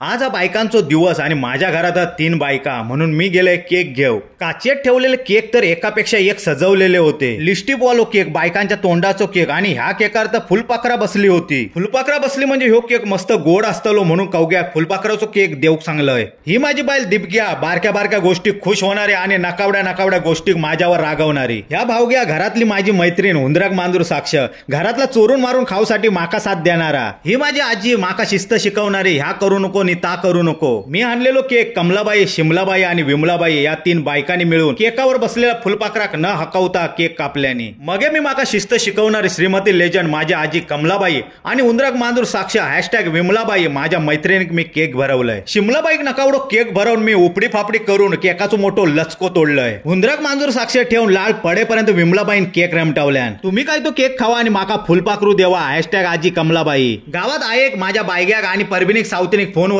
आज हा बायकांचो दिवस आणि माझ्या घरात 3 बायका, म्हणून मी गेले केक घेऊ. काचेत ठेवलेले केक तर एकापेक्षा एक सजवलेले होते. लिस्टिपवालो केक, बायकांच्या तोंडाचो केक आणि ह्या केकार तर फुलपाखरा बसली होती. फुलपाखरा बसली म्हणजे ह्यो केक मस्त गोड असतलो म्हणून कवग्याक फुलपाखराचो केक देऊक सांगलंय. ही माझी बायल दिपग्या, बारक्या बारक्या गोष्टी खुश होणारी आणि नकावड्या नकावड्या गोष्टी माझ्यावर रागवणारी. ह्या भावग्या घरातली माझी मैत्रीण हुंदराक मांजूर साक्ष, घरातला चोरून मारून खाऊसाठी माका साथ देणारा. ही माझी आजी माका शिस्त शिकवणारी, ह्या करू नको नि ता करू नको. मी आणलेलो केक कमलाबाई, शिमलाबाई आणि विमलाबाई या 3 बायकांनी मिळून केकावर बसलेल्या फुलपाखराक न हकवता केक कापल्याने. मगे मी माका शिस्त शिकवणारी श्रीमती लेजंड माझी आजी कमलाबाई आणि उंदराक मांजूर साक्ष हॅशटॅग विमलाबाई माझ्या मैत्रिणीक मी केक भरवलंय. शिमलाबाईक नकावडो केक भरवून मी उपडी फापडी करून केकाचो मोठो लचको तोडलंय. उंदराक मांजूर साक्ष ठेवून लाल पडेपर्यंत विमलाबाईन केक रेमटावल्यान. तुम्ही काय तो केक खावा आणि माका फुलपाखरू देवा हॅशटॅग आजी कमलाबाई. गावात आयेक माझ्या बायग्याक आणि परबिनिक सावतीनिक फोन